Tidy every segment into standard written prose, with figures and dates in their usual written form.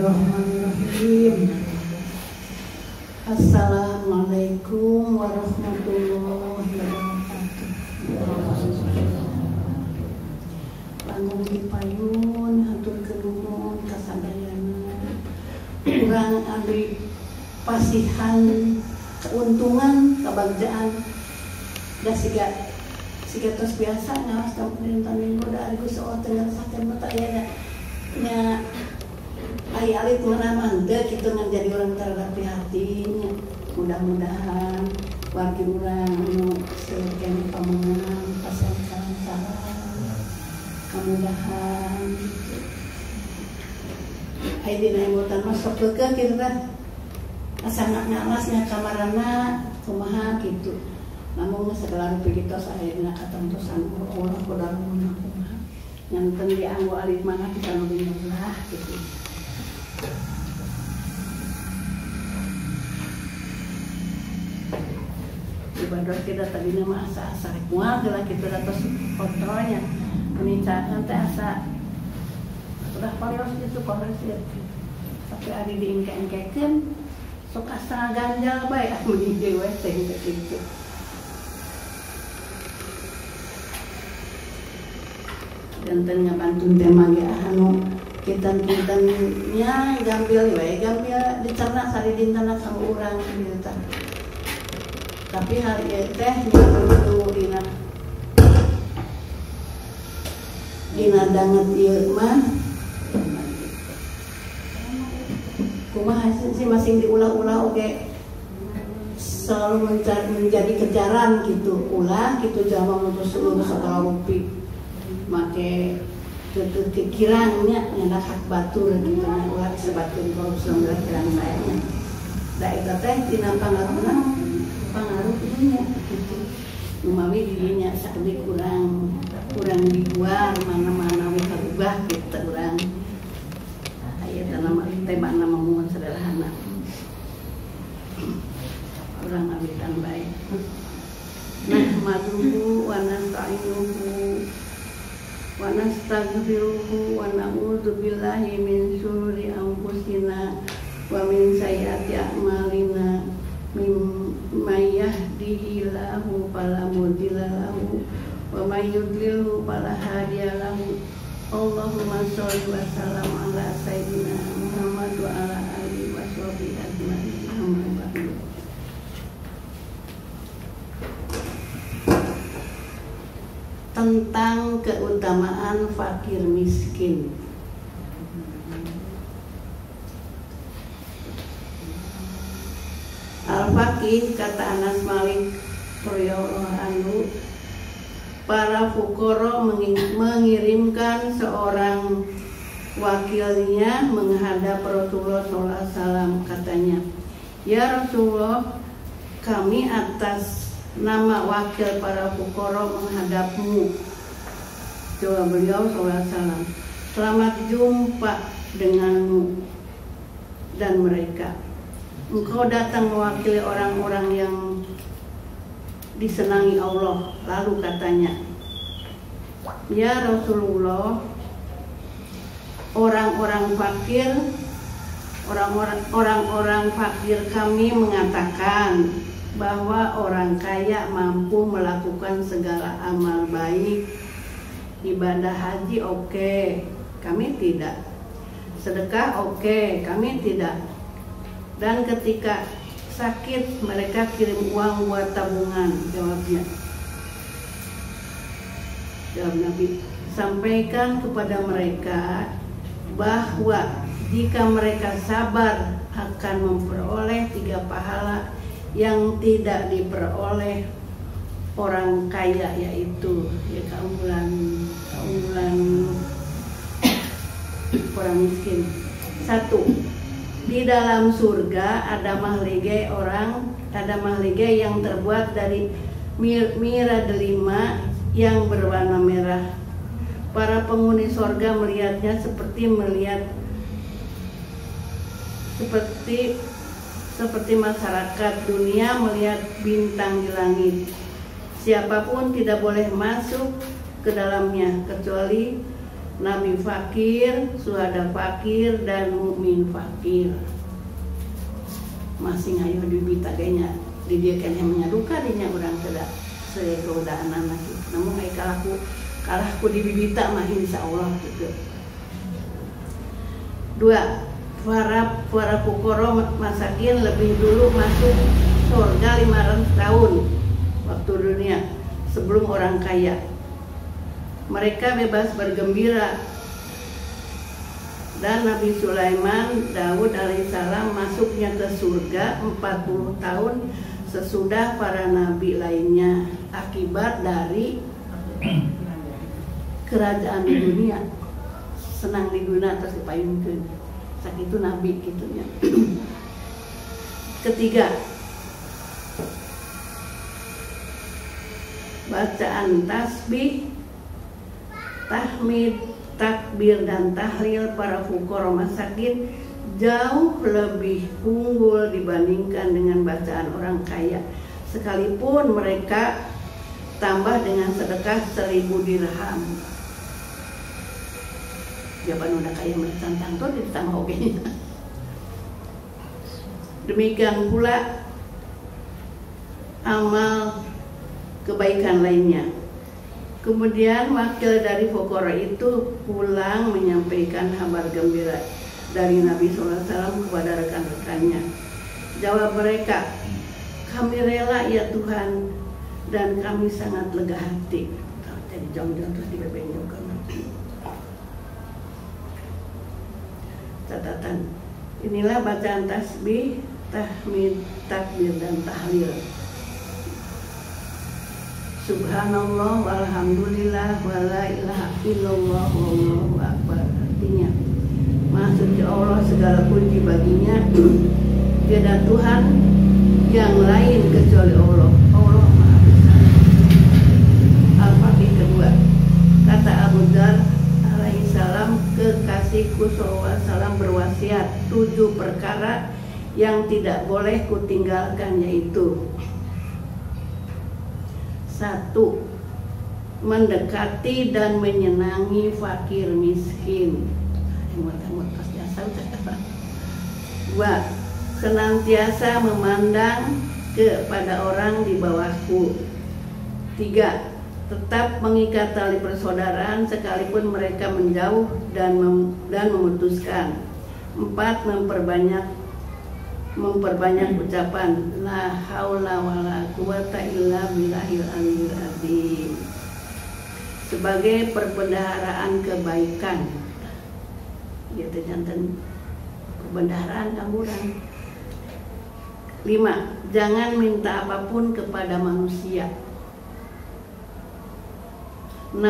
Bismillahirrahmanirrahim. Assalamualaikum warahmatullahi wabarakatuh. Langkung dipayun hatur nuhun ka sadayana. Urang abdi pasihan keuntungan kebagjaan da siga siga tos biasa ngaos dinten minggu da ari geus teu ngarasakeun mah teh aya nya ai alit mah henteu kitu ngan jadi urang terhadap prihatin. Mudah-mudahan wargi urang anu seueur keneh pamenang pasien kalancaran kamudahan gitu. Ai dina emutan mah sok keukeuh kitu teh asa ngalasnya kamarana kumaha kitu. Namun segala rupi kitos akhirna katemtosan Allah kudaruna kumaha nyanten dianggo alit mah bisa nu lah gitu. Ibadah kita tadinya mah asa-asa rek moal geula kitu da tos kontrolnya menicakeun teh asa udah parios gitu koresir. Tapi ari diengke-engkekeun sok asa ganjal bae anu di dewe teh kitu. Janten ngabantun tema ge anu kinten-kintennya gambil we gambil dicerna sari dintena ka urang gitu tah. Tapi hari ieu teh nya kudu dina dina danget ieu mah kumaha sih masing diulah-ulah oge selalu mencari menjadi kejaran gitu ulah gitu jalma mutus seluruh segala rupi make kekirangnya nyandak hak batur gitu ulah disebutkeun korupsi ulah kirang bae nya da eta teh dina pangaruhna pangaruh nya gitu numawi di dinya sakedik kurang kurang dibuang mana-mana we karubah gitu urang aya teh nama tema nama mohon sederhana urang awitan bae. Nahmaduhu wa nasta'inuhu wa nastaghfiruhu wa na'udzu billahi min syururi anfusina wa min sayyiati a'malina may yahdihillahu fala mudilla lahu wa may yudlilhu fala hadiya lahu. Allahumma sholli wa sallam ala sayyidina Muhammad wa ala alihi wa sahbihi ajmain. Amma ba'du. Tentang keutamaan fakir miskin. Al-Faqih, kata Anas Malik radhiyallahu anhu, para fuqara mengirimkan seorang wakilnya menghadap Rasulullah sallallahu alaihi wasallam. Katanya, ya Rasulullah, kami atas nama wakil para fuqara menghadapmu. Jawab beliau sallallahu alaihi wasallam, selamat jumpa denganmu dan mereka. Engkau datang mewakili orang-orang yang disenangi Allah. Lalu katanya, ya Rasulullah, orang-orang fakir, orang-orang fakir kami mengatakan bahwa orang kaya mampu melakukan segala amal baik, ibadah haji oke, kami tidak, sedekah oke, kami tidak. Dan ketika sakit mereka kirim uang buat tabungan. Jawabnya, jawab Nabi, sampaikan kepada mereka bahwa jika mereka sabar akan memperoleh 3 pahala yang tidak diperoleh orang kaya, yaitu ya keunggulan orang miskin. 1, di dalam surga ada mahligai orang, ada mahligai yang terbuat dari mira delima yang berwarna merah. Para penghuni surga melihatnya seperti melihat seperti masyarakat dunia melihat bintang di langit. Siapapun tidak boleh masuk ke dalamnya kecuali Nabi fakir, suhada fakir, dan mukmin fakir. Masih ngayo dibita ganya di dia kan yang menyaduka dinya urang tidak segodaan anak gitu. Namun ai kalahku dibibita mah insyaallah gitu. 2. Para fukara masakin lebih dulu masuk surga 500 tahun waktu dunia sebelum orang kaya. Mereka bebas bergembira. Dan Nabi Sulaiman Daud alaihissalam masuknya ke surga 40 tahun sesudah para nabi lainnya akibat dari kerajaan di dunia. Senang di dunia terus dipayungkeun. Sakitu nabi gitunya. Ketiga, bacaan tasbih, tahmid, takbir dan tahlil para fuqara masakin jauh lebih unggul dibandingkan dengan bacaan orang kaya, sekalipun mereka tambah dengan sedekah 1000 dirham. Jaban udah kaya mereka tuh ditambah oke. Demikian pula amal kebaikan lainnya. Kemudian wakil dari fuqara itu pulang menyampaikan kabar gembira dari Nabi SAW kepada rekan-rekannya. Jawab mereka, kami rela ya Tuhan dan kami sangat lega hati. Jadi jong-jong terus dibebenjongkan. Catatan, inilah bacaan tasbih, tahmid, takbir dan tahlil. Subhanallah walhamdulillah wala ilaha illallah wallahu akbar. Artinya, Maha Suci Allah, segala puji baginya, tiada Tuhan yang lain kecuali Allah. Allah Maha Besar. Al-Fatih kedua, kata Abu Dzar alaihi salam, kekasihku sallallahu alaihi wasallam berwasiat 7 perkara yang tidak boleh kutinggalkan, yaitu 1. Mendekati dan menyenangi fakir miskin. 2. Senantiasa memandang kepada orang di bawahku. 3. Tetap mengikat tali persaudaraan sekalipun mereka menjauh dan memutuskan. 4. Memperbanyak ucapan la haula wala quwata illa billahil aliyil azim sebagai perbendaharaan kebaikan. Gitu jantan perbendaharaan kamburan. 5. Jangan minta apapun kepada manusia. 6.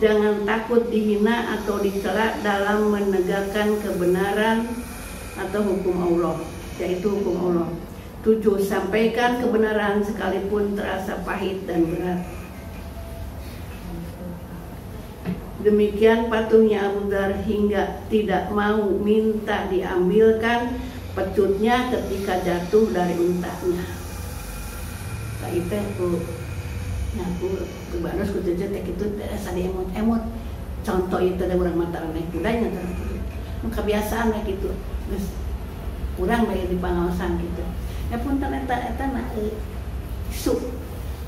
Jangan takut dihina atau dicela dalam menegakkan kebenaran atau hukum Allah, yaitu hukum Allah. 7. Sampaikan kebenaran sekalipun terasa pahit dan berat. Demikian patuhnya Abu Dzar hingga tidak mau minta diambilkan pecutnya ketika jatuh dari untanya. Kaite ku nyaku ku baros ku jejet teh kitu asa diemot-emot. Contoh itu ada urang mata naik kudanya kebiasaan kayak gitu. Geus kurang bae di pangaosan gitu. Ya punten eta eta na isu.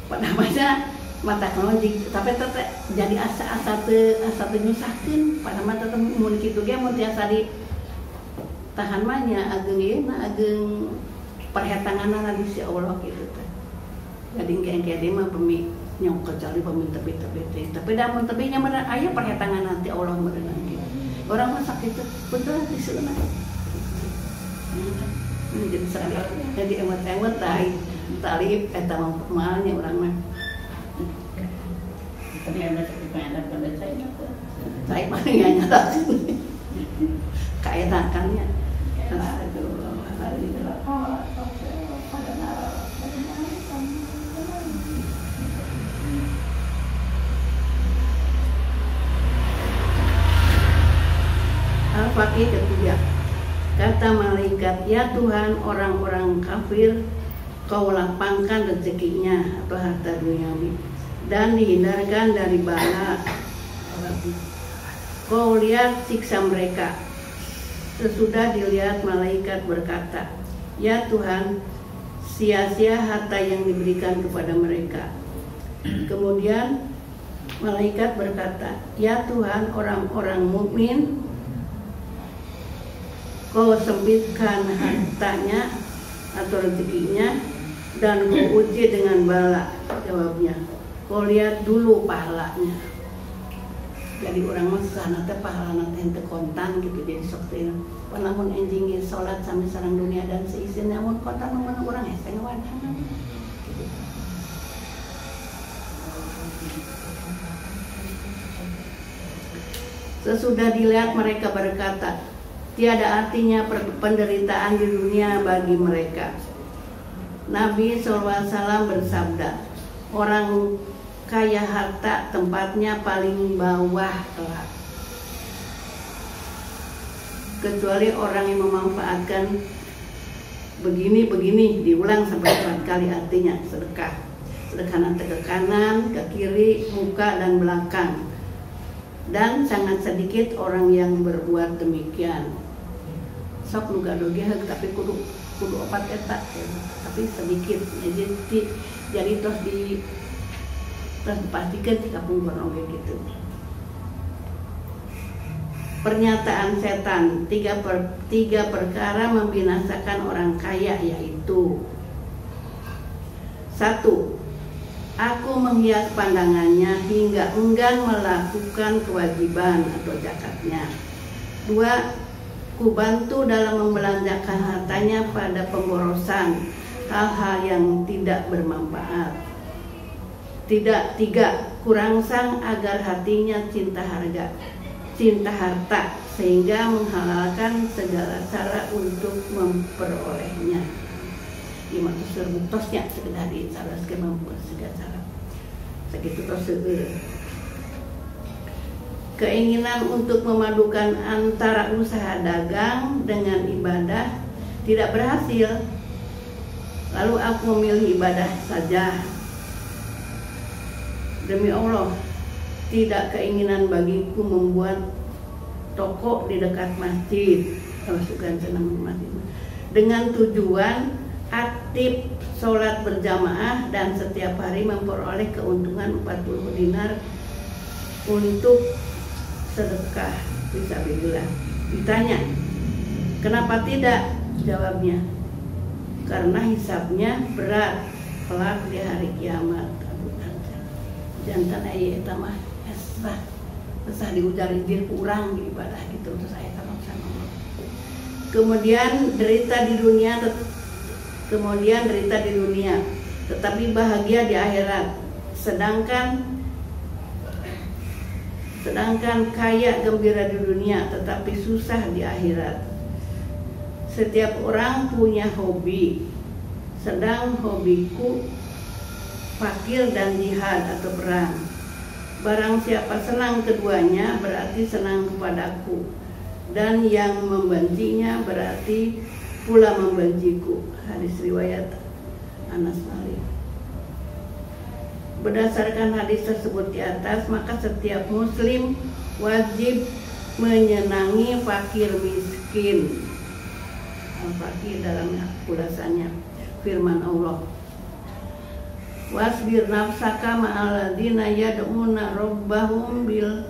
Pada masa mata kelonjik tapi teteh jadi asa-asa teu asa teu nyusahkeun pada mata teh mun kitu ge mun tiasa di tahan mah nya ageung ieu mah ageung perhetanganna di si Allah kitu teh. Jadi engke-engke deui mah pemi nyong kecuali pemi tebi-tebi teh. Tapi da mun tebi nya meureun aya perhetangan nanti Allah meureun kitu. Urang mah sakitu punten diseuna. Jadi sekali jadi emot-emot tai tali eta mah malnya urang mah. Tapi ada pengen pada saya saya mah nyata kaenakannya. Al-Fatih ketiga. Kata malaikat, ya Tuhan, orang-orang kafir kau lapangkan rezekinya atau harta duniawi dan dihindarkan dari bala. Kau lihat siksa mereka. Sesudah dilihat malaikat berkata, ya Tuhan, sia-sia harta yang diberikan kepada mereka. Kemudian malaikat berkata, ya Tuhan, orang-orang mukmin kau sempitkan hartanya atau rezekinya dan kau uji dengan bala. Jawabnya, kau lihat dulu pahalanya. Jadi orang mah susahna teh pahalana teh henteu kontan gitu, jadi sok teh lamun enjing ge salat sami sareng dunia dan seisina mun kontan mun urang hese ngawadangan gitu. Sesudah dilihat mereka berkata, tiada artinya penderitaan di dunia bagi mereka. Nabi SAW bersabda, orang kaya harta tempatnya paling bawah kelak, kecuali orang yang memanfaatkan begini-begini, diulang sampai 4 kali artinya sedekah. Sedekah nanti ke kanan, ke kiri, muka dan belakang. Dan sangat sedikit orang yang berbuat demikian. Sok nu gaduh ge tapi kudu opat eta, tapi sedikit. Jadi terus dipastikan di kapungkur oge gitu. Pernyataan setan, tiga perkara membinasakan orang kaya, yaitu 1. Aku menghias pandangannya hingga enggan melakukan kewajiban atau zakatnya. 2. Ku bantu dalam membelanjakan hartanya pada pemborosan hal-hal yang tidak bermanfaat. 3. Kurangsang agar hatinya cinta harta sehingga menghalalkan segala cara untuk memperolehnya. Lima terus buktosnya sekedar di cara membuat segala cara. Segitu terus keinginan untuk memadukan antara usaha dagang dengan ibadah tidak berhasil. Lalu aku memilih ibadah saja. Demi Allah, tidak keinginan bagiku membuat toko di dekat masjid, dengan tujuan aktif sholat berjamaah dan setiap hari memperoleh keuntungan 40 dinar untuk sedekah fisabilillah. Ditanya, kenapa tidak? Jawabnya, karena hisabnya berat kelak di hari kiamat. Jantan aya eta mah esah resah diujar-ijir ku urang di ibadah gitu, terus aya tolong sama Allah. Kemudian derita di dunia, tetapi bahagia di akhirat. Sedangkan kaya gembira di dunia tetapi susah di akhirat. Setiap orang punya hobi, sedang hobiku fakir dan jihad atau perang. Barang siapa senang keduanya berarti senang kepadaku, dan yang membencinya berarti pula membenciku. Hadis riwayat Anas Malik. Berdasarkan hadis tersebut di atas, maka setiap muslim wajib menyenangi fakir miskin. Al-Fakir dalam ulasannya firman Allah, wasbir nafsaka ma'alladzina yad'una rabbahum bil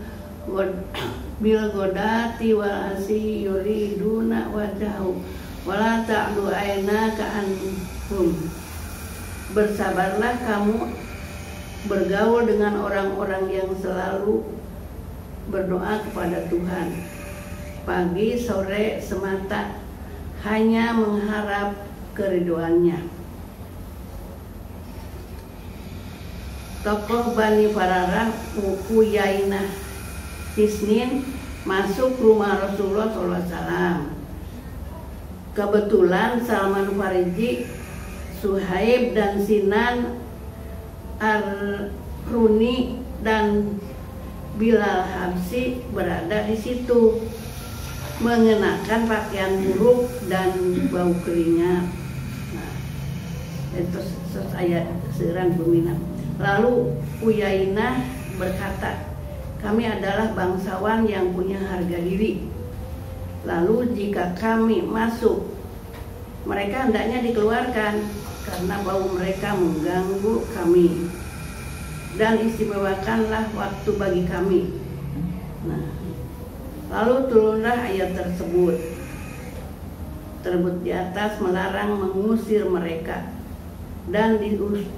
ghadati wal asyi yuriduna wajhahu wala ta'du aynaka anhum. Bersabarlah kamu bergaul dengan orang-orang yang selalu berdoa kepada Tuhan pagi sore semata, hanya mengharap keriduannya. Tokoh Bani Fararah Uyainah Hisnin masuk rumah Rasulullah SAW. Kebetulan Salman Farisi, Suhaib dan Sinan Ar-Runi dan Bilal Habsi berada di situ, mengenakan pakaian buruk dan bau keringat. Nah, itu ayat seuran peminat. Lalu Uyainah berkata, Kami adalah bangsawan yang punya harga diri. Lalu jika kami masuk, mereka hendaknya dikeluarkan karena bau mereka mengganggu kami. Dan istimewakanlah waktu bagi kami. Nah, lalu turunlah ayat tersebut. Tersebut di atas melarang mengusir mereka dan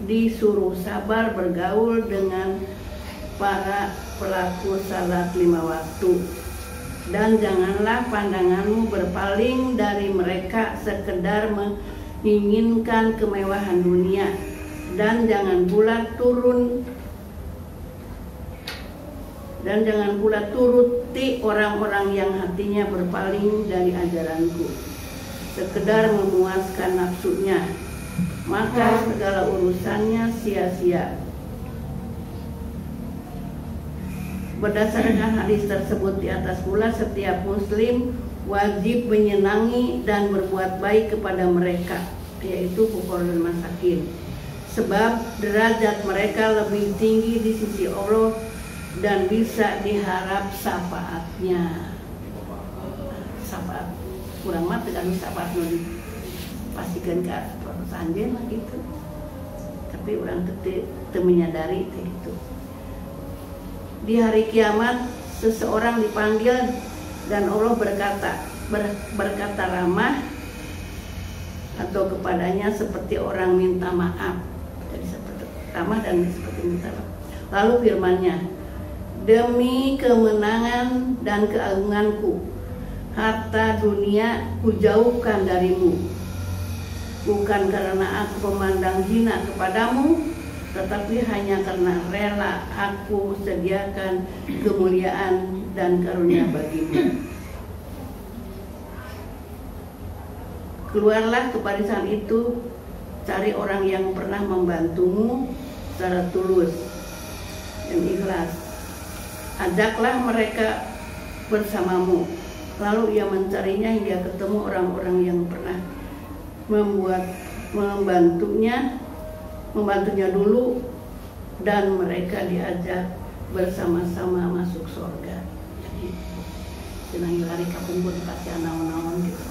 disuruh sabar bergaul dengan para pelaku salat 5 waktu. Dan janganlah pandanganmu berpaling dari mereka sekedar menginginkan kemewahan dunia, dan jangan pula turuti orang-orang yang hatinya berpaling dari ajaranku, sekedar memuaskan nafsunya, maka segala urusannya sia-sia. Berdasarkan hadis tersebut di atas pula, setiap muslim wajib menyenangi dan berbuat baik kepada mereka, yaitu fuqara dan masakin, sebab derajat mereka lebih tinggi di sisi Allah dan bisa diharap syafaatnya. Syafaat kurang mah teu anu syafaat nu dipasikeun ka anjeun lah gitu, tapi urang teu menyadari teh gitu. Di hari kiamat seseorang dipanggil dan Allah berkata ramah atau kepadanya seperti orang minta maaf. Jadi seperti ramah dan seperti minta maaf. Lalu firman-Nya, demi kemenangan dan keagunganku, harta dunia kujauhkan darimu. Bukan karena aku memandang hina kepadamu, tetapi hanya karena rela aku sediakan kemuliaan dan karunia bagimu. Keluarlah ke barisan itu, cari orang yang pernah membantumu secara tulus dan ikhlas. Ajaklah mereka bersamamu. Lalu ia mencarinya hingga ketemu orang-orang yang pernah membantunya dulu, dan mereka diajak bersama-sama masuk surga. Jadi senang lari kapungkur pasti naon-naon gitu.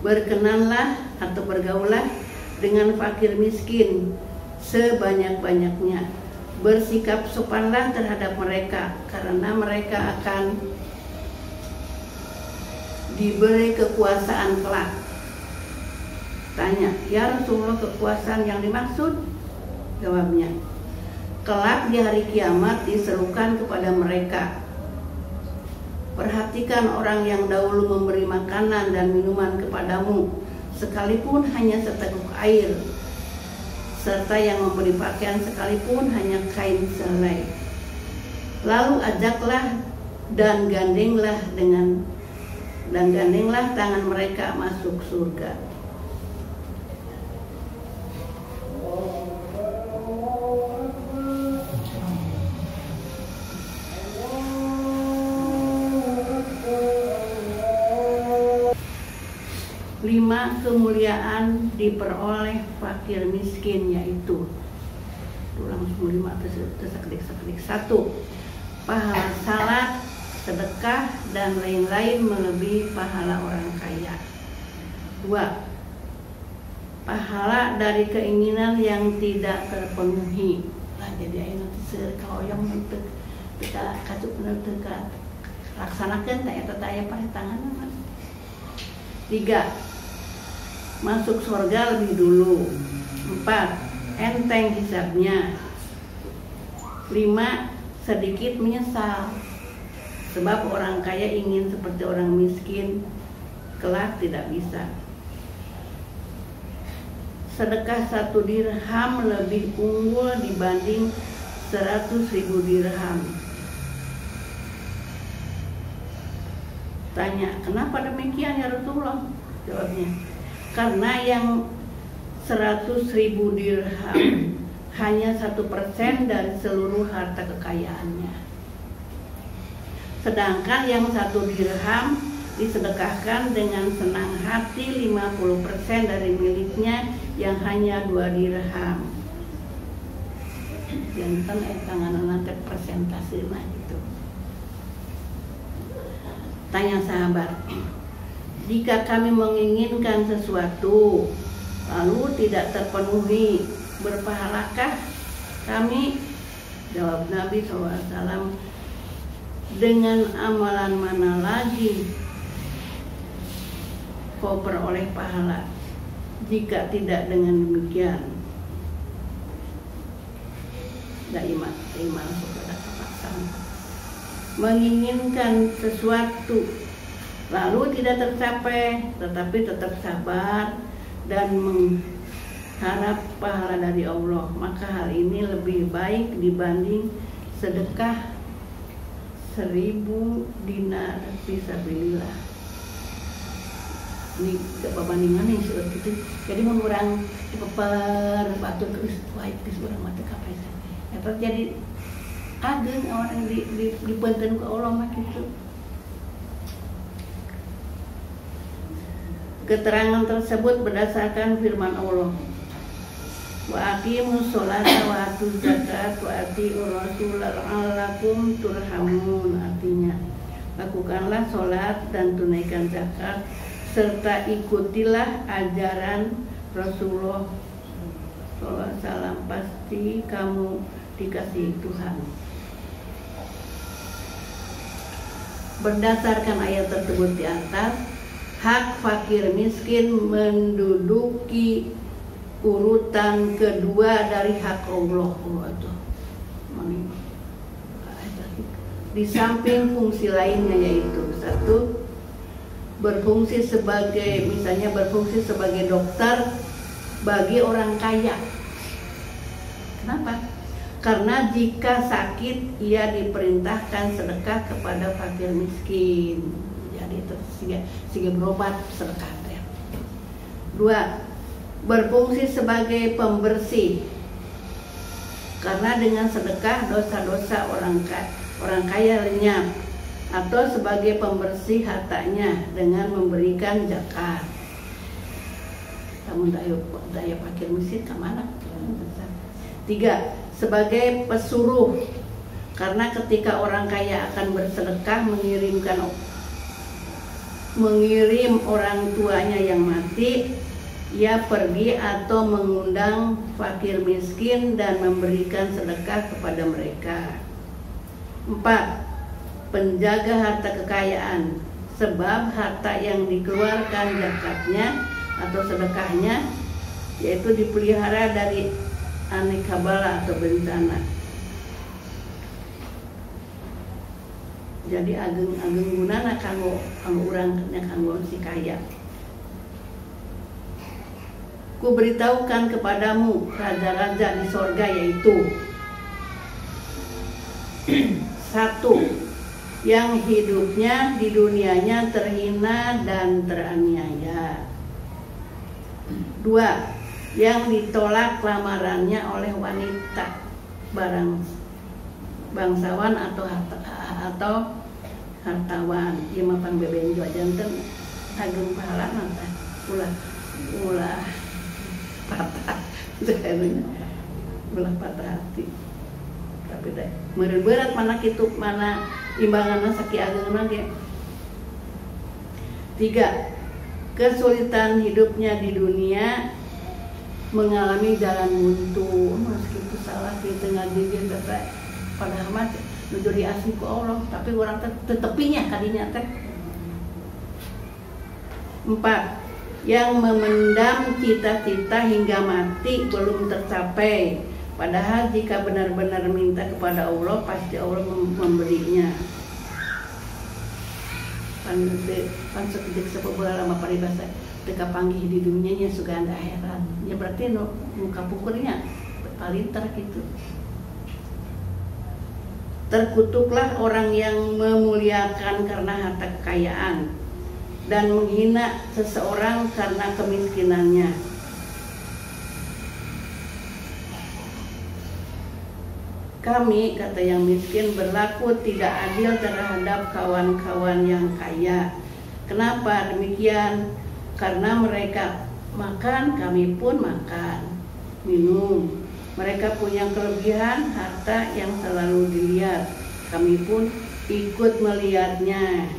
Berkenanlah atau bergaulah dengan fakir miskin sebanyak-banyaknya. Bersikap sopanlah terhadap mereka, karena mereka akan diberi kekuasaan kelak. Tanya, ya Rasulullah, kekuasaan yang dimaksud? Jawabnya, kelak di hari kiamat diserukan kepada mereka, perhatikan orang yang dahulu memberi makanan dan minuman kepadamu, sekalipun hanya seteguk air, serta yang memberi pakaian sekalipun hanya kain sehelai. Lalu ajaklah dan gandenglah tangan mereka masuk surga. Lima kemuliaan diperoleh fakir miskin, yaitu langsung 5 tersekedik-sekedik. 1, pahala salat, sedekah, dan lain-lain melebihi pahala orang kaya. 2, pahala dari keinginan yang tidak terpenuhi. Nah, jadi ayo nanti seur kahoyong teu teu kacup teu laksanakeun teh eta teh aya parentangan. 3, masuk surga lebih dulu. 4, enteng hisabnya. 5, sedikit menyesal, sebab orang kaya ingin seperti orang miskin, kelak tidak bisa. Sedekah 1 dirham lebih unggul dibanding 100.000 dirham. Tanya, kenapa demikian ya Rasulullah? Jawabnya, karena yang 100.000 dirham hanya 1% dari seluruh harta kekayaannya. Sedangkan yang 1 dirham disedekahkan dengan senang hati 50% dari miliknya yang hanya 2 dirham. Jantan tangan teh persentasena gitu. Tanya sahabat, jika kami menginginkan sesuatu lalu tidak terpenuhi, berpahalakah kami? Jawab Nabi SAW, dengan amalan mana lagi kau peroleh pahala jika tidak dengan demikian? Tidak iman, iman kepada kepaksaan. Menginginkan sesuatu lalu tidak tercapai, tetapi tetap sabar dan mengharap pahala dari Allah, maka hal ini lebih baik dibanding sedekah 1000 dinar fisabilillah. Ini perbandingan yang seperti itu. Jadi mun urang dipeper batur geus wae geus urang mah teu kapesa. Eta jadi ageng orang dipunten ku Allah mah kitu. Keterangan tersebut berdasarkan firman Allah. Wa aqimus sholata wa atuz zakat wa atiur rasul la'allakum turhamun. Artinya, lakukanlah sholat dan tunaikan zakat serta ikutilah ajaran Rasulullah SAW, pasti kamu dikasihi Tuhan. Berdasarkan ayat tersebut di atas, hak fakir miskin menduduki urutan kedua dari hak Allah. Di samping fungsi lainnya, yaitu satu, berfungsi sebagai, misalnya berfungsi sebagai dokter bagi orang kaya. Kenapa? Karena jika sakit ia diperintahkan sedekah kepada fakir miskin. Jadi itu sehingga berobat sedekah. Dua, berfungsi sebagai pembersih. Karena dengan sedekah dosa-dosa orang kaya lenyap, atau sebagai pembersih hartanya dengan memberikan zakat. Namun daya fakir miskin kemana? Tiga, sebagai pesuruh. Karena ketika orang kaya akan bersedekah mengirim orang tuanya yang mati, ia pergi atau mengundang fakir miskin dan memberikan sedekah kepada mereka. Empat, penjaga harta kekayaan. Sebab harta yang dikeluarkan zakatnya atau sedekahnya, yaitu dipelihara dari aneka bala atau bencana. Jadi ageng-ageng gunana kanggo urang nya kanggo si kaya. Ku beritahukan kepadamu raja-raja di sorga, yaitu satu, yang hidupnya di dunianya terhina dan teraniaya. Dua, yang ditolak lamarannya oleh wanita barang bangsawan atau hartawan. Ieu mah pangbebenjo janten ageng pahalana teh, ulah patah, ulah patah hati. Tapi teh meureun berat mana kitu, mana imbanganna saki ageungna ge. Tiga, kesulitan hidupnya di dunia mengalami jalan buntu. Mas kitu salah kitu ngajigin teh, padahal mah nuju diasih ku Allah, tapi urang teh tetepinya kadinya teh. Empat, yang memendam cita-cita hingga mati belum tercapai. Padahal jika benar-benar minta kepada Allah, pasti Allah memberinya. Pan sekedik sapopoe lama paribasa teu kapanggih di dunia nya sugan akhirat. Ya berarti nu kapukurnya palinter gitu. Terkutuklah orang yang memuliakan karena harta kekayaan dan menghina seseorang karena kemiskinannya. Kami, kata yang miskin, berlaku tidak adil terhadap kawan-kawan yang kaya. Kenapa demikian? Karena mereka makan, kami pun makan, minum. Mereka punya kelebihan harta yang selalu dilihat, kami pun ikut melihatnya.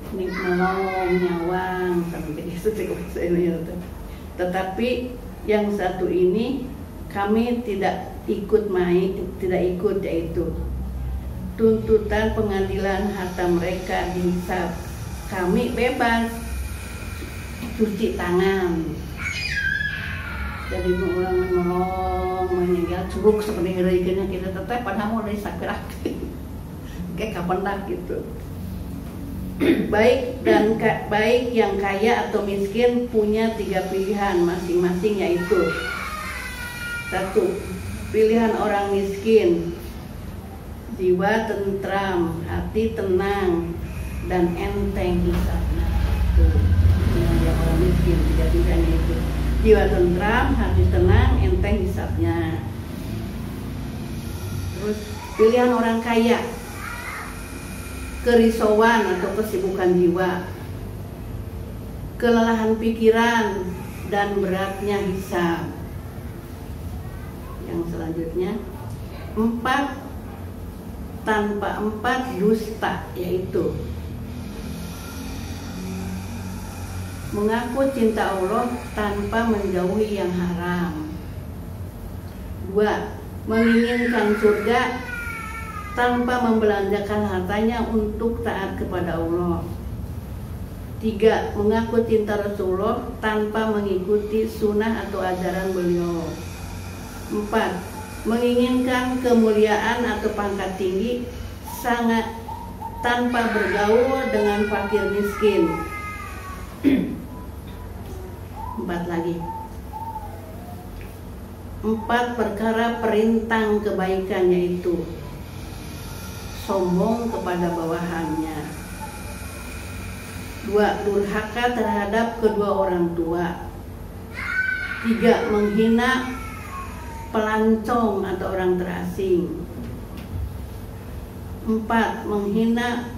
Ini melong, nyawang, sampai itu. Tetapi yang satu ini kami tidak ikut main, tidak ikut, yaitu tuntutan pengadilan harta mereka dihisab. Kami bebas cuci tangan. Jadi orang menolong, menyegel curug seperti ngerikannya kita tetap padahal mau dari sakit kayak kapan dah gitu. Baik dan baik yang kaya atau miskin punya 3 pilihan masing-masing, yaitu 1. Pilihan orang miskin, jiwa tentram, hati tenang, dan enteng hisabnya. Itu yang orang miskin, 3 pilihannya itu jiwa tentram, hati tenang, enteng hisabnya. Terus pilihan orang kaya, kerisauan atau kesibukan jiwa, kelelahan pikiran, dan beratnya hisab. Yang selanjutnya 4 tanpa 4 dusta, yaitu mengaku cinta Allah tanpa menjauhi yang haram. 2. Menginginkan surga tanpa membelanjakan hartanya untuk taat kepada Allah. 3. Mengaku cinta Rasulullah tanpa mengikuti sunnah atau ajaran beliau. 4. Menginginkan kemuliaan atau pangkat tinggi sangat tanpa bergaul dengan fakir miskin. 4 lagi. 4 perkara perintang kebaikan, yaitu sombong kepada bawahannya. 2. Durhaka terhadap kedua orang tua. 3. Menghina pelancong atau orang terasing. 4. Menghina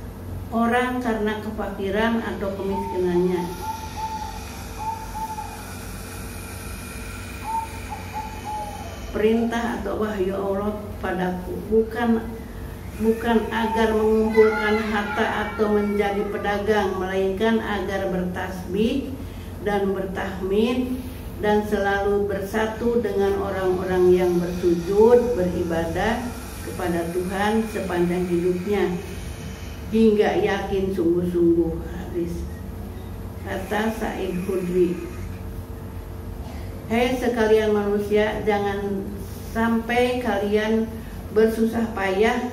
orang karena kefakiran atau kemiskinannya. Perintah atau wahyu Allah padaku bukan agar mengumpulkan harta atau menjadi pedagang, melainkan agar bertasbih dan bertahmid dan selalu bersatu dengan orang-orang yang bersujud beribadah kepada Tuhan sepanjang hidupnya hingga yakin sungguh-sungguh. Hadis kata Said Khudri. Hei sekalian manusia, jangan sampai kalian bersusah payah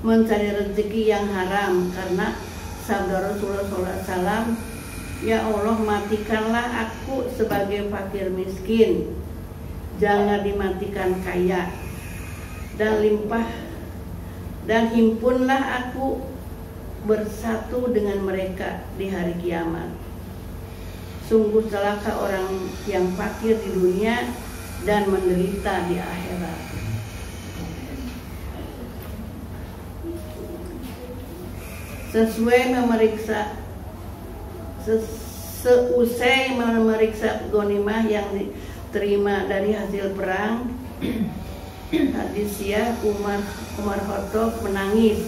mencari rezeki yang haram, karena sabda Rasulullah SAW, ya Allah, matikanlah aku sebagai fakir miskin, jangan dimatikan kaya, dan limpah dan himpunlah aku bersatu dengan mereka di hari kiamat. Sungguh celaka orang yang fakir di dunia dan menderita di akhirat. Seusai memeriksa ghanimah yang diterima dari hasil perang, Hadisiyah Umar Khattab menangis.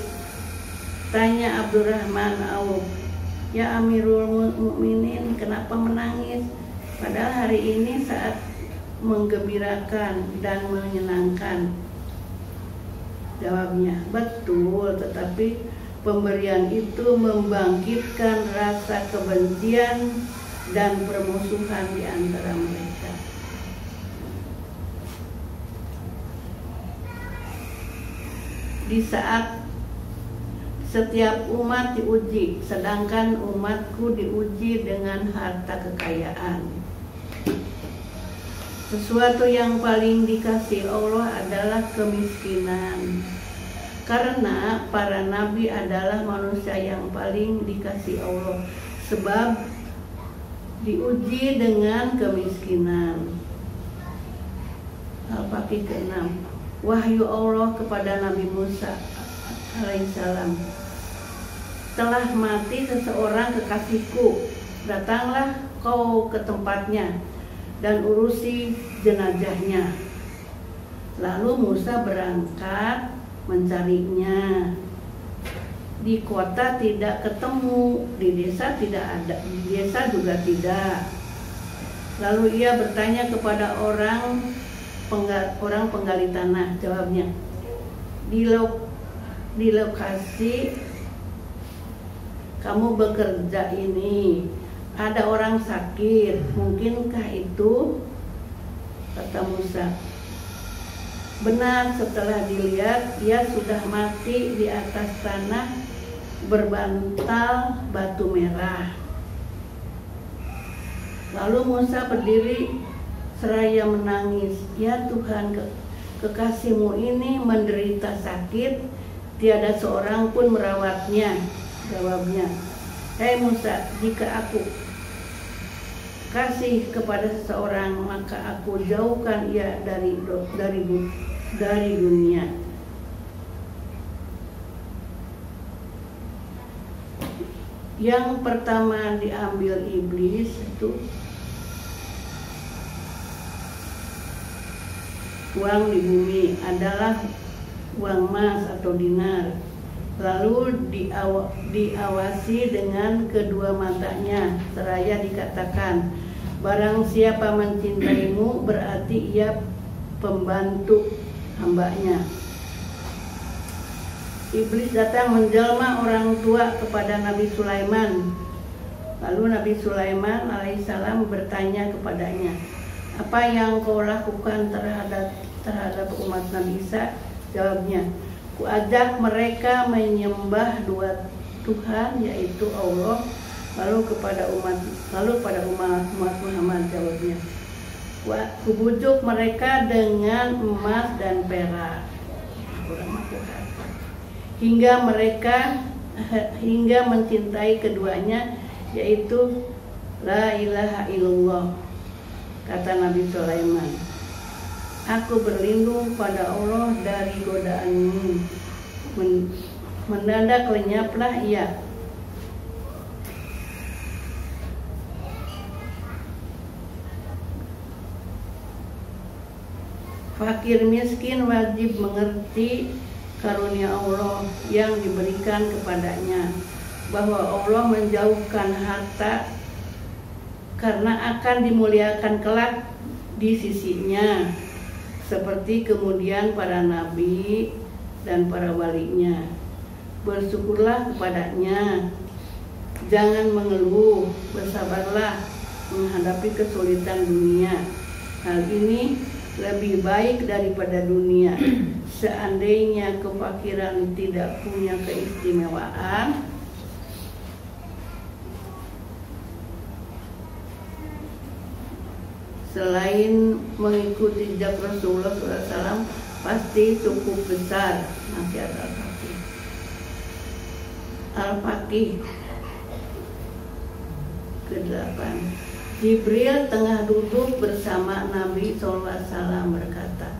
Tanya Abdurrahman Auf, ya Amirul Mukminin, kenapa menangis? Padahal hari ini saat menggembirakan dan menyenangkan. Jawabnya, betul, tetapi pemberian itu membangkitkan rasa kebencian dan permusuhan di antara mereka. Di saat setiap umat diuji, sedangkan umatku diuji dengan harta kekayaan. Sesuatu yang paling dikasih Allah adalah kemiskinan. Karena para nabi adalah manusia yang paling dikasih Allah, sebab diuji dengan kemiskinan. Al-Faqih ke-6, wahyu Allah kepada Nabi Musa alaihissalam. Telah mati seseorang kekasihku, datanglah kau ke tempatnya dan urusi jenazahnya. Lalu Musa berangkat mencarinya. Di kota tidak ketemu, di desa tidak ada, di desa juga tidak. Lalu ia bertanya kepada orang penggali tanah. Jawabnya, di lokasi kamu bekerja ini ada orang sakit, mungkinkah itu? Kata Musa, benar, setelah dilihat ia sudah mati di atas tanah berbantal batu merah. Lalu Musa berdiri seraya menangis, ya Tuhan, kekasihmu ini menderita sakit, tiada seorang pun merawatnya. Jawabnya, hei Musa, jika aku kasih kepada seseorang, maka aku jauhkan ia dari dunia. Yang pertama diambil iblis itu uang di bumi adalah uang emas atau dinar. Lalu diawasi dengan kedua matanya, seraya dikatakan, barang siapa mencintaimu berarti ia pembantu hambanya. Iblis datang menjelma orang tua kepada Nabi Sulaiman. Lalu Nabi Sulaiman alaihissalam bertanya kepadanya, apa yang kau lakukan terhadap umat Nabi Isa? Jawabnya, kuajak mereka menyembah dua Tuhan, yaitu Allah, lalu kepada umat Muhammad. Jawabnya, kubujuk mereka dengan emas dan perak, hingga mereka mencintai keduanya, yaitu la ilaha illallah. Kata Nabi Sulaiman, aku berlindung pada Allah dari godaanmu. Mendadak lenyaplah ia. Fakir miskin wajib mengerti karunia Allah yang diberikan kepadanya, bahwa Allah menjauhkan harta karena akan dimuliakan kelak di sisinya, seperti kemudian para nabi dan para walinya. Bersyukurlah kepadanya, jangan mengeluh, bersabarlah menghadapi kesulitan dunia. Hal ini lebih baik daripada dunia. Seandainya kefakiran tidak punya keistimewaan, selain mengikuti jejak Rasulullah SAW, pasti cukup besar. Nasihat Al-Faqih. Al-Faqih ke-8. Jibril tengah duduk bersama Nabi SAW berkata,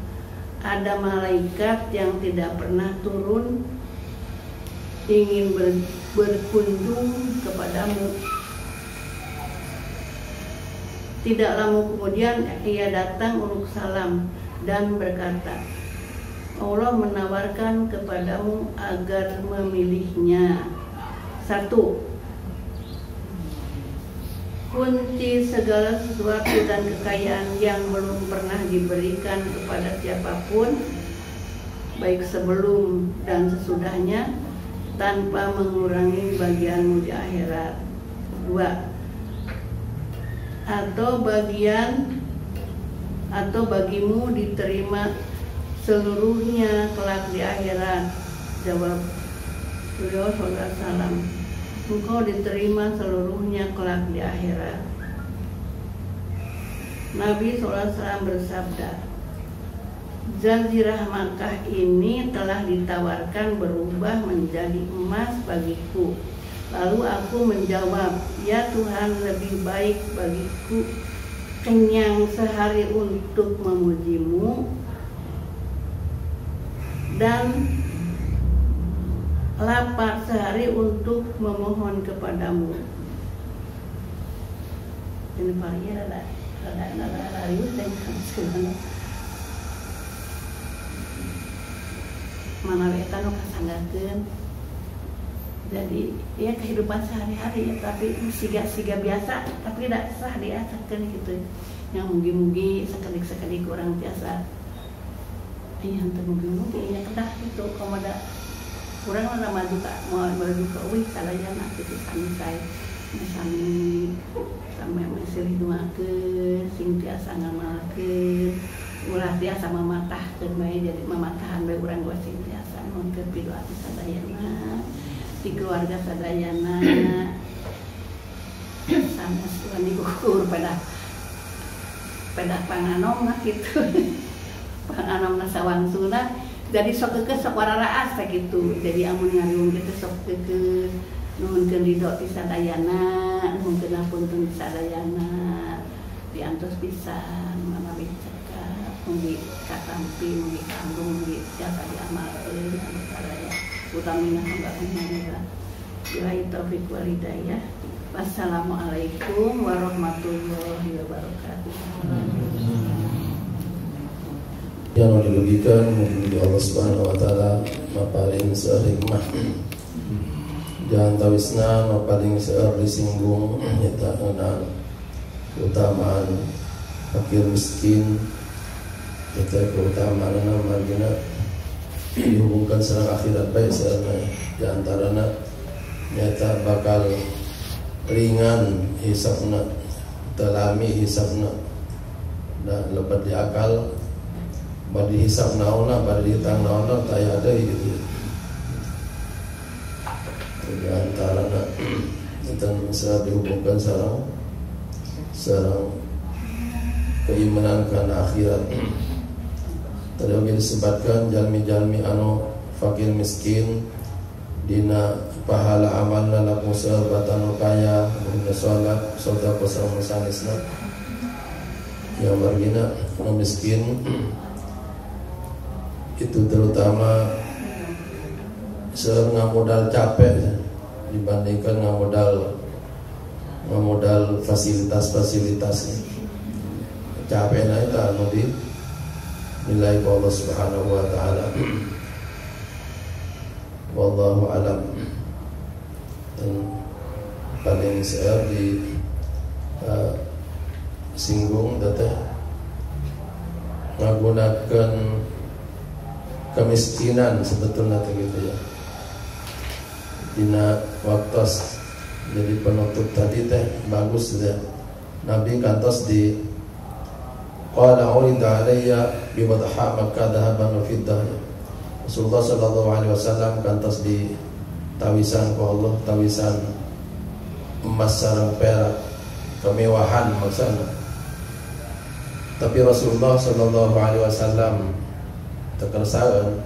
ada malaikat yang tidak pernah turun ingin berkunjung kepadamu. Tidak lama kemudian ia datang uluk salam dan berkata, Allah menawarkan kepadamu agar memilihnya. 1. Kunci segala sesuatu dan kekayaan yang belum pernah diberikan kepada siapapun, baik sebelum dan sesudahnya, tanpa mengurangi bagianmu di akhirat. 2. Atau bagimu diterima seluruhnya kelak di akhirat. Jawab beliau SAW, engkau diterima seluruhnya kelak di akhirat. Nabi SAW bersabda, Jazirah Makkah ini telah ditawarkan berubah menjadi emas bagiku. Lalu aku menjawab, ya Tuhan, lebih baik bagiku kenyang sehari untuk memujimu dan lapar sehari untuk memohon kepadamu. Ini palingnya rada rada riweuh teh sebenarnya. Mana we eta nu kasanggakeun. Jadi ya kehidupan sehari-hari ya, tapi siga-siga biasa tapi tidak sah diasakeun gitu. Yang mugi-mugi sakedik-sakedik urang tiasa iya henteu mugi-mugi ya kedah gitu komoda urang mah maju ka moal maju ka euy sadayana kitu sami sae sami sami silih doakeun sing tiasa ngamalkeun ulah tiasa mamatahkeun bae jadi mamatahan bae urang gua sing tiasa nuhunkeun pidoa ti sadayana di keluarga sadayana sanes wani gugur pada pedah panganom lah gitu panganomna sawangsuna jadi sok keukeuh sok wararaas teh kitu jadi amun ngariung kitu sok keukeuh nuhunkeun ridho ti sadayana nuhunkeun hapunten ti sadayana diantos pisan manawi cekap mugi katampi mugi kanggo mugi tiasa diamalkeun anu sadaya utamina hamba-hamba billahi taufik wal hidayah. Wassalamualaikum warahmatullahi wabarakatuh. Yang dibagikan mugi Allah Subhanahu wa taala mapaling seueur hikmah. Jangan tawisna mapaling seueur disinggung nyata ngeunaan keutamaan fakir miskin nyata keutamaanna margina dihubungkan sareng akhirat bae saeurna di antarana nyata bakal ringan hisabna telami hisabna da lebat di akal badi hisab naonna badi ditang naonna taya deui gitu. Di antarana itu bisa dihubungkan sareng sareng keimanan kana akhirat. Tadi oge disebutkan jalmi-jalmi anu fakir miskin dina pahala amalna laku seueur batan kaya mun salat sedekah sareng sanesna yang margina anu miskin itu terutama seueur ngamodal capek dibandingkan ngamodal fasilitas-fasilitas capekna eta anu di nilai Allah Subhanahu wa taala. Wallahu alam. Dan paling seueur di singgung teteh ngagunakeun kemiskinan sebetulnya gitu ya. Dina waktos jadi penutup tadi teh bagus ya. Nabi kantos di qala urida alayya bi wadha Makkah dhahaban wa fiddah. Rasulullah sallallahu alaihi wasallam kantos di tawisan ku Allah, tawisan emas sareng perak, kemewahan maksudna. Tapi Rasulullah sallallahu alaihi wasallam tekersaeun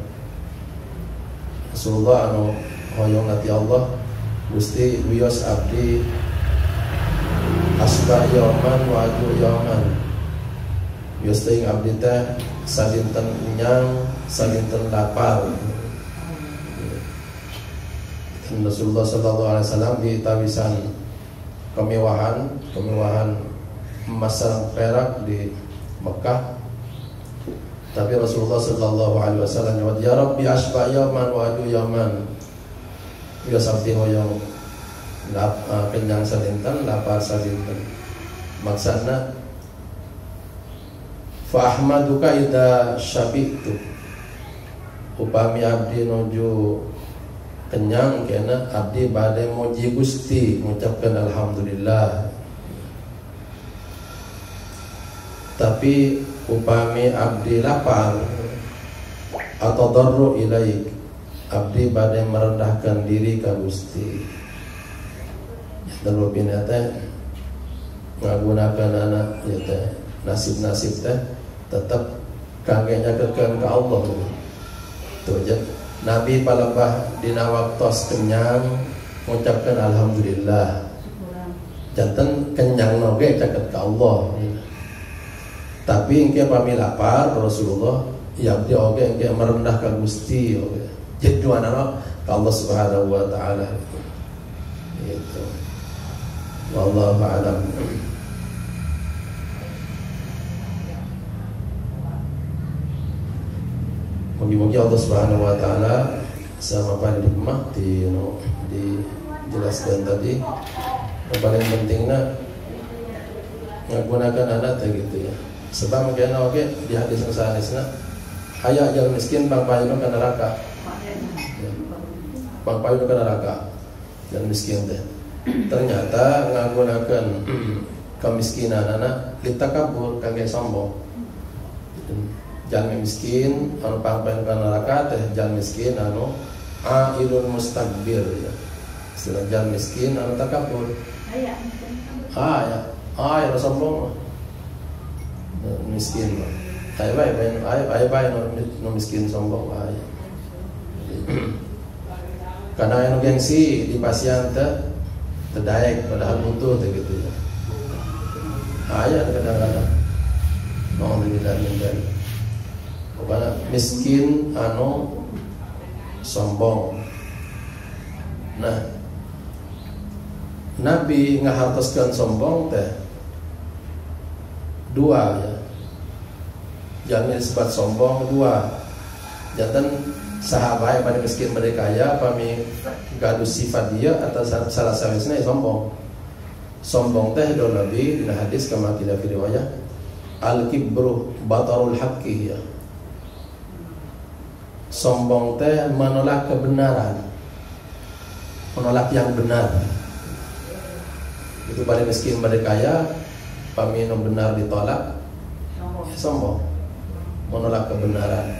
Rasulullah anu hoyong ti Allah Gusti wios abdi asba yauman wa aju yauman. Wios teuing abdi teh sadinten enyang sadinten lapar. Dan Rasulullah sallallahu alaihi wasallam di tawisan kemewahan emas sareng perak di Mekah. Tapi Rasulullah sallallahu alaihi wasallam nyebut ya Rabbi asba yauman wa aju yauman. Wios abdi hoyong kenyang sadinten lapar sadinten. Maksudna fa ahmaduka idza syabitu. Upami abdi nuju kenyang kena abdi bade muji Gusti mengucapkan alhamdulillah. Tapi upami abdi lapar atau darru ilaik, abdi bade merendahkan diri ka Gusti. Terlebih teh ngagunakeun anak ya teh nasib-nasib teh tetap kangge nyakeutkeun ka Allah. Tuh Nabi palebah dina waktos kenyang mengucapkan alhamdulillah. Janten kenyang oge caket ka Allah. Tapi engke pami lapar Rasulullah ya abdi oge engke merendah ka Gusti oge. Jadi duanana Allah Subhanahu wa taala gitu. Wallahu a'lam. Mugi-mugi Allah Subhanahu wa taala sama paling hikmah di dijelaskan tadi. Yang paling pentingnya menggunakan anak gitu ya. Sebab mungkin oke di hadis yang sanesna aya jalan miskin pangpayuna ka neraka. Ya. Pangpayuna ka neraka. Jalan miskin teh. Ternyata ngagunakeun kemiskinan anak litakabur kangge sombong. Jalan miskin anu pangpayuna ka neraka teh jalan miskin anu ailun mustakbir ya. Istilah jalan miskin anu takabur. Aya. Ah ya. Ah ya sombong. Miskin mah. Aya bae aya bae nu miskin sombong aya. Karena anu gengsi di pasien teh teu daek padahal butuh teh gitu ya. Aya kadang-kadang. Nauzubillah min dzalik. Pokoknya miskin anu sombong. Nah, Nabi ngahartoskeun sombong teh dua ya. Jangan disebut sombong dua. Jantan sahabat pada miskin pada kaya pami gaduh sifat dia atau salah sawisna ya sombong. Sombong teh do Nabi dina hadis kama tidak fi riwayah al kibru batarul haqqi ya. Sombong teh menolak kebenaran, menolak yang benar. Itu pada miskin pada kaya pami nu benar ditolak ya sombong, menolak kebenaran.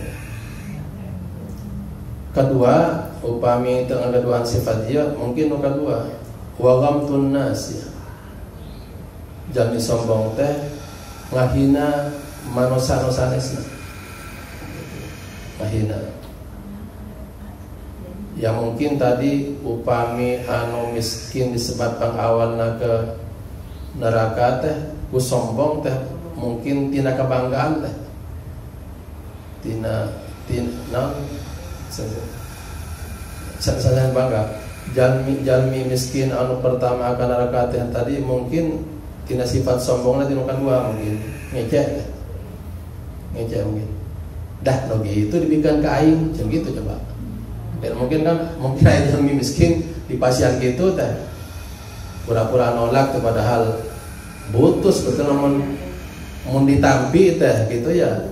Kedua, upami teu ngagaduhan sifat dia mungkin nu kadua wa ghamtun nas ya. Jalmi sombong teh ngahina manusa nu sanesna. Ngahina. Ya mungkin tadi upami anu miskin disebut pangawalna ke neraka teh ku sombong teh mungkin tina kebanggaan teh. Tina tina saya bangga. Jalmi miskin anu pertama akan neraka teh tadi mungkin tina sifat sombongna tina kedua mungkin ngecek teh. Ngecek mungkin. Dah no gitu dibikin ke aing macam gitu coba. Dan mungkin kan mungkin aya jalmi miskin di pasien gitu teh pura-pura nolak tuh padahal butuh sebetulnya mun ditampi teh gitu ya.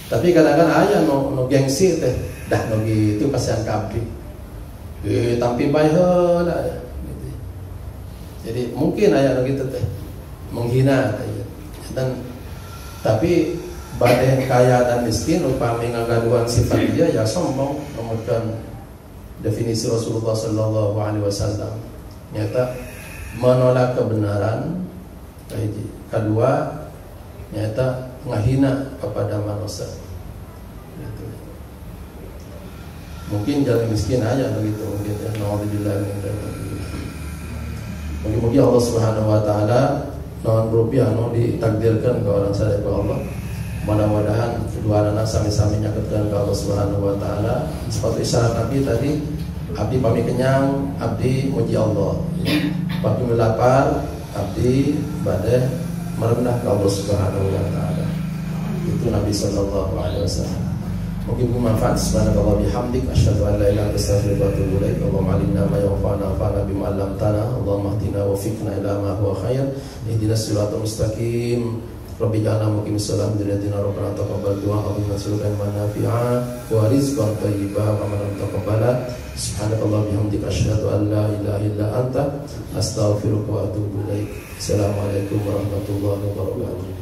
Tapi kadang-kadang aya nu gengsi teh dah nu gitu pasien kabdi. Tampi bae heula gitu. Jadi mungkin aya nu gitu teh menghina teh. Dan tapi bade kaya dan miskin upami ngagaduhan sifat dia ya sombong menurutkan definisi Rasulullah sallallahu alaihi wasallam. Nyata menolak kebenaran kahiji. Kedua nyata ngahina kepada manusia. Gitu. Mungkin jalan miskin aja begitu mungkin ya. Nauzubillah min dzalik. Mugi-mugi Allah Subhanahu wa taala naon rupiah anu ditakdirkan ke orang saleh ke Allah. Mudah-mudahan kedua anak sami-sami nyaketkeun ka Allah Subhanahu wa taala. Seperti isyarat Nabi tadi, abdi pami kenyang, abdi muji Allah. Pami lapar, abdi bade merendah ke Allah Subhanahu wa taala. Itu Nabi sallallahu alaihi wasallam. Mungkin bermanfaat. Subhanallah bihamdik asyhadu an la ilaha illa anta astaghfiruka wa atubu ilaik. Allahumma 'allimna ma yanfa'una wanfa'na bima 'allamtana. Allahumma ihdina wa waffiqna ila ma huwa khair. Ihdinas siratal mustaqim. Rabbi ja'alna muqimis shalah dzurriyyatina rabbana taqabbal du'a wa inna nas'aluka ilman nafi'a wa rizqan thayyiba wa amalan mutaqabbala. Subhanakallah bihamdika asyhadu an la ilaha illa anta astaghfiruka wa atubu ilaik. Assalamualaikum warahmatullahi wabarakatuh.